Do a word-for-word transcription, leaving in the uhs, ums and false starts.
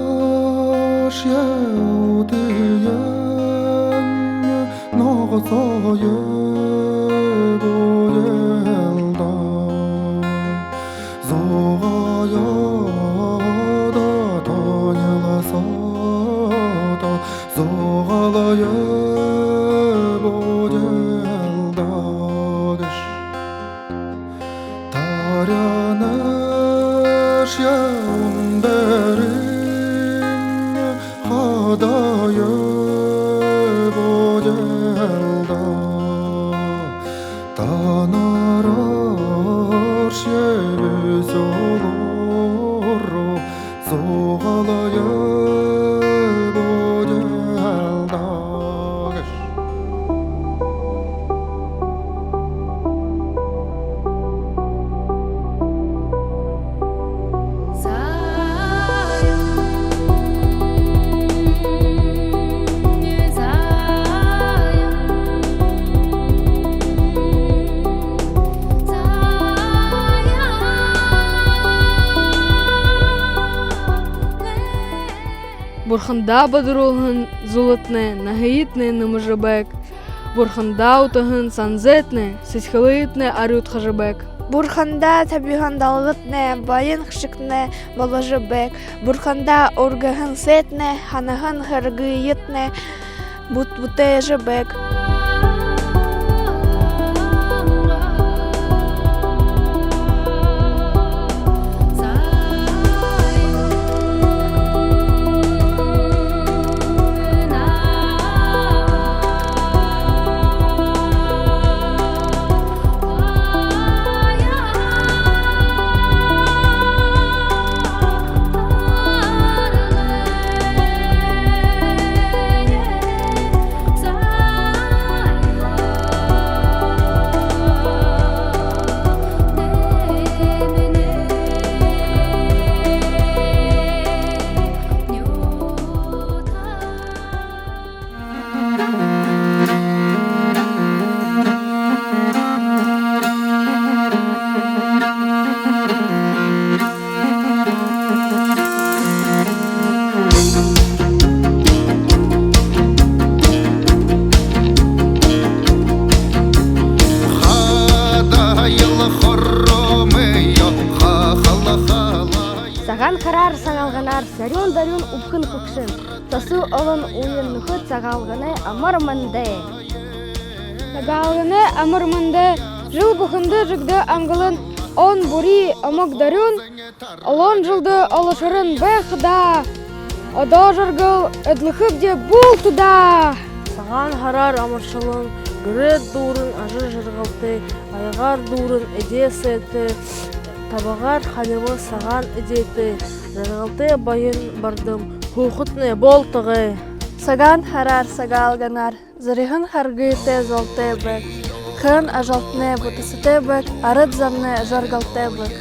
Зулаяашье үдыень ногсоёо буялда. Зугаалаад тонилсоод, зугаалаяа буялда гэжэ. Таряанашье үндэрынь хадаа буялда. Танараа шэбэ золоор зугаалаяа буялда гэжэ. Бурхандаа бадаруулһан зулатнай наһыетнай нэмэжэ байг. Бурхандаа утаһан санзайтнай сэдьхэлыетнай арюудхажа байг. Бурхандаа табиһан далгатнай баян хэшэгтнай боложо байг. Бурхандаа үргэһэн сайтнай, һанаһан һэргыетнай бүт-, бүтээжэ байг. Сагаан һараар, Сагаалганаар, сарюун дорюун үбхэн хүгшэн, сасуу олон үеын нүхэд, Сагаалганай амар мэндэ! Сагаалганай амар мэндэ! Жэл бүхэндэ жэгдэ амгалан, он бүри омог дорюун, олон жэлдэ олошорон байха даа. Одоо жаргал эдлэхэбди булта даа. Сагаан һараар амаршалан, гэрээр дүүрэн ажал жаргалтай, аягаар дүүрэн эдеэ сайтай, табагаар халима сагаан эдеэтэй, жаргалтай баян бардам һуухатнай болтогой. Сагаан һараар, Сагаалганаар, зориһон харгытай золтой байг, хэн ажалтнай бүтээсэтэй байг, арад зомнай жаргалтай байг.